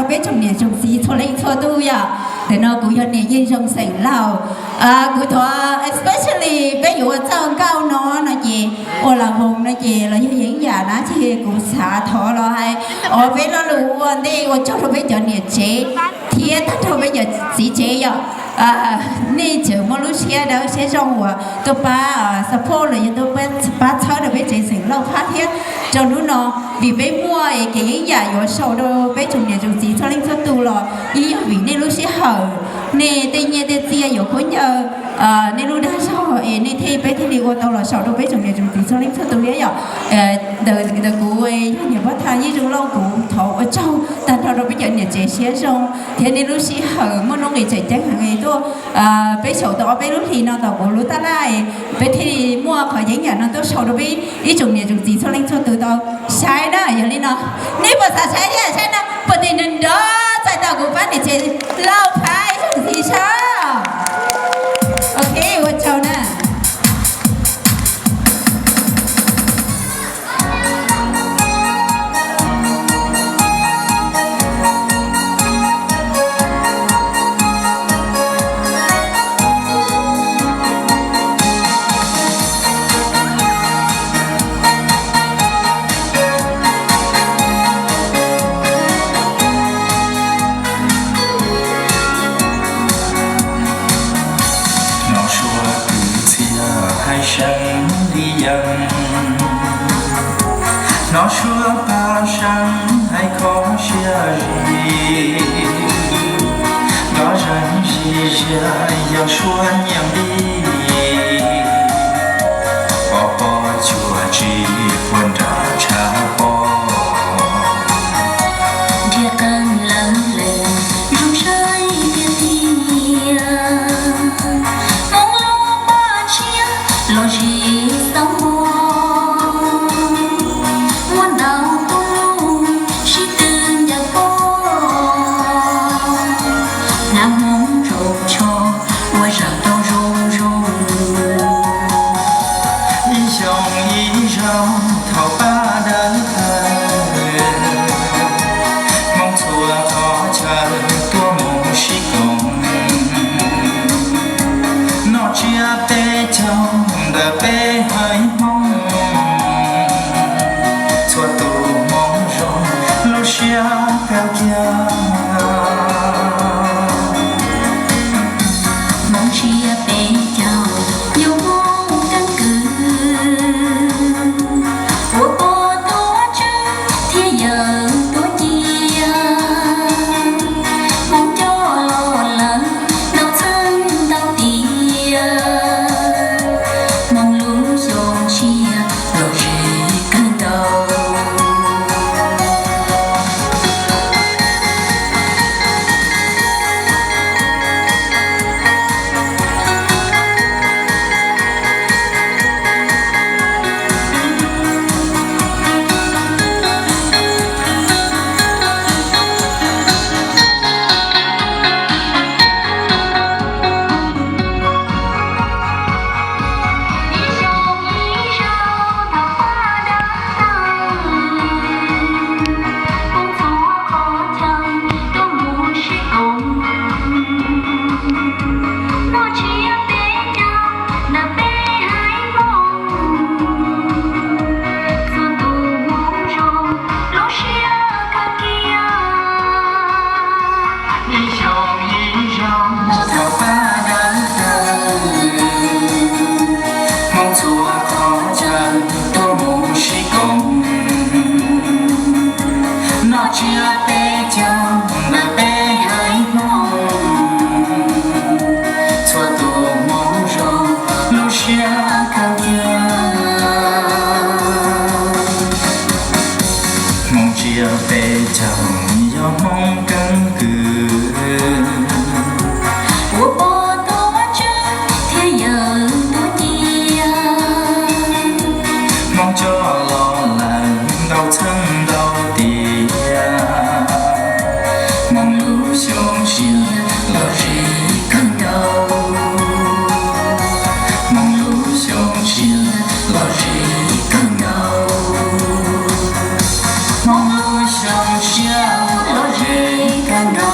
Peb tsoom niam tsoom txiv txhua leej txhua tus yom, ntawm no kuv yog niam Yeej Zoo xeem Lauj. Kuv thov especially peb yuav ua txoj nkauj no no ces ua las voos no ces los yog yeeb yam na ces kuv xav thov los hais ua peb lo lus ua ntej ua tsaug rau peb cov niam tsev thiab tag nrho peb cov txiv tsev yom. Nej tseem muaj lub siab dawb siab zoo uas tuaj pab support los yog tuaj pab txhawb rau peb tsev xeem Lauj Phab thiab rau hnub no, vim peb muaj kev yeeb yam yuav sau rau peb tsoom niam tsoom txiv txhua leej txhua tus los yeej yog vim nej lub sij hawm, nej tej nyiaj tej txiaj yuav khaub ncaws, nej lub dag zog es nej thiaj peb thiaj li ua tau los sau rau peb tsoom niam tsoom txiv txhua leej txhua tus thiab yom. Ntawm kuv yog niam Pov Thaj Yeej Zoo Lauj kuv thov ua tsaug tag nrho rau peb cov niam tsev siab zoo thiab nej lub sij hawm muaj nuj nqis tseem ceeb heev tuaj peb xyaum tau ob peb lub hlis no tom kuv lub tab laj, peb thiaj li muaj qhov yeeb yam no tuaj sau rau peb ib tsoom niam tsoom txiv txhua leej txhua tus tau saib na. Yog li no nej puas xav saib thiab saib na, puas tig nrov nrov txais tos kuv pab niam tsev Lauj Phab ib zaug ntxiv saib? Ok, ua tsaug na. Hnov suab kwv txhiaj hais seev li yees, hnov suab paj seev hais kho siab zim, nrov zeeg zim ziab yog suab nyiam li, pov pob tsuas tsis puag nram tshav pob. Nrhiav qeej lawv lees zoo saib tiag tiag, Hmoob lub paj tshiab los zis xav muag, muaj ntau tub sib tw ncaws pob, hnav Hmoob zoo tsho ua zaum tau zoo zoo. Ib xyoos ib zaug thaum paj dawb tawg, Hmoob txhua qhov chaw tuaj mus sib koom, noj tsiab peb caug ntawm peb haiv Hmoob, txhua tus Hmoob zoo lub siab kawg kiag. Hmoob tsiab peb caug yog Hmoob keeb kwm, ua pog tuav tswv thiab yawm tuav ncia, Hmoob coj los lawm ntau txheeb ntau tiam, Hmoob lub xyoo tshiab los zis kawg nkaus. Ib xyoos ib zaug thaum paj dawb tawg, Hmoob txhua qhov chaw tuaj mus sib koom, noj tsiab peb caug ntawm peb haiv Hmoob, txhua tus Hmoob zoo lub siab kawg kiag. Hmoob tsiab peb caug yog Hmoob keeb kwm, ua pog tuav tswv thiab yawm tuav ncia, Hmoob coj los lawm ntau txheeb ntau tiam, Hmoob lub xyoo tshiab los zis kawg nkaus, Hmoob lub xyoo tshiab los zis kawg nkaus, Hmoob lub xyoo tshiab los zis nrho